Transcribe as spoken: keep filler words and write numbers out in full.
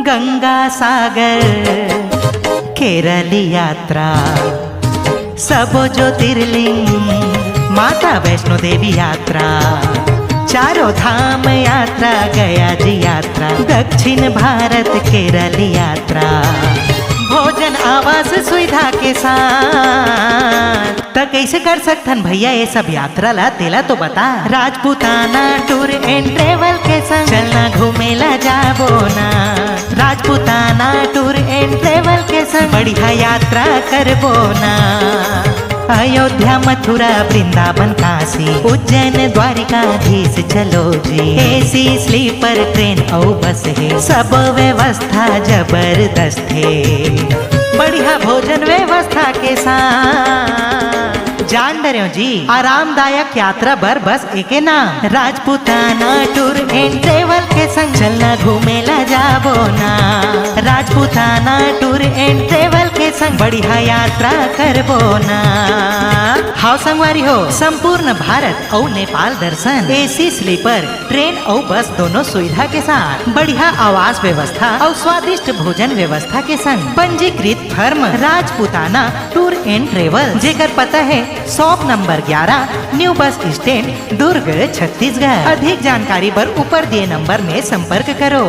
गंगा सागर केरल यात्रा, सबो ज्योतिर्लिंग, माता वैष्णो देवी यात्रा, चारों धाम यात्रा, गया जी यात्रा, दक्षिण भारत केरल यात्रा, भोजन आवास सुविधा के साथ। त कइसे कर सकथन भैया ये सब यात्रा ला, तेला तो बता। राजपूताना टूर एंड ट्रेवल के संग चलना घूमे ला जाबो ना। राजपूताना टूर एंड ट्रेवल के संग बढ़िया यात्रा करबो ना। अयोध्या, मथुरा, वृंदावन, काशी, उज्जैन, द्वारिकाधीश चलो जी। एसी स्लीपर ट्रेन अउ बस हे, सब व्यवस्था जबरदस्त हे। बढ़िया भोजन व्यवस्था के साथ। जान डरेव जी, आरामदायक यात्रा बर बस एके नाम, राजपूताना टूर एंड ट्रेवल के संग चलना घूमे ला जाबो ना। राजपूताना टूर एंड ट्रेवल के संग बढ़िया यात्रा करबो ना। हाव संगवारी हो, संपूर्ण भारत अउ नेपाल दर्शन, एसी स्लीपर ट्रेन अउ बस दोनों सुविधा के साथ, बढ़िया आवास व्यवस्था अउ स्वादिष्ट भोजन व्यवस्था के संग पंजीकृत firm Rajputana tour and travel, जेकर पता हे शॉप नंबर ग्यारह, new bus stand, Durg, Chhattisgarh. अधिक जानकारी बर ऊपर दिए नंबर में संपर्क करो।